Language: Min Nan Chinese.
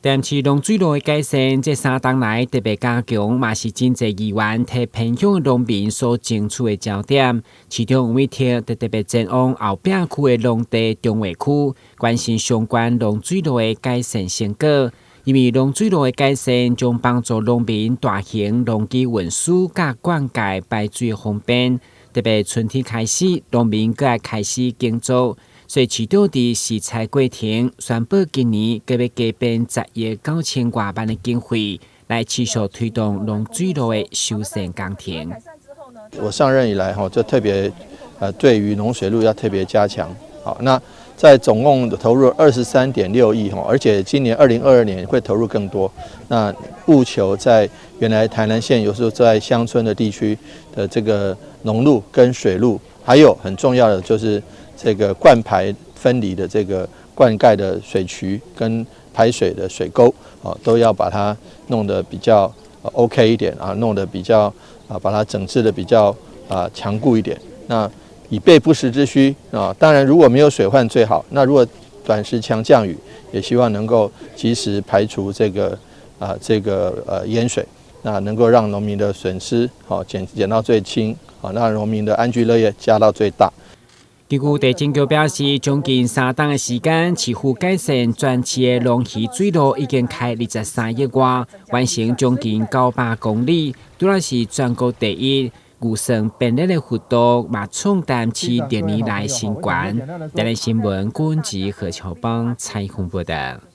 台市農水路的改善，這三冬來特別加強，嘛是真濟議員替偏鄉農民所爭取的焦點。市長黃偉哲就特別前往後壁區的農地中華區，關心相關農水路的改善成果。因為農水路的改善，將幫助農民大型農機運輸佮灌溉排水方便。特別春天開始，農民閣愛開始耕作。所以市長佇視察過程宣布，今年閣欲加編10億9千外萬的經費，來持續推動農水路的修繕工程。我上任以來，哈，就特別，對於農水路要特別加強。好，那在總共投入23.6億，哈，而且今年2022年會投入更多。那務求在原來台南縣，有時候在鄉村的地區的這個農路跟水路，還有很重要的就是這個灌排分離的這個灌溉的水渠跟排水的水溝，啊，都要把它弄得比較 OK 一點啊，弄得比較啊，把它整治的比較啊強固一點。那以備不時之需啊。當然，如果沒有水患最好。那如果短時強降雨，也希望能夠及時排除這個淹水，那能夠讓農民的損失好減到最輕，啊，讓農民的安居樂業加到最大。根據地政局表示，將近三冬的時間，市府改善全市的農漁水路已經開23億外，完成將近900公里，拄仔是全國第一。預算編列的幅度嘛，創台南市歷年來新高。台南新聞，郭文吉何喬邦採訪報道。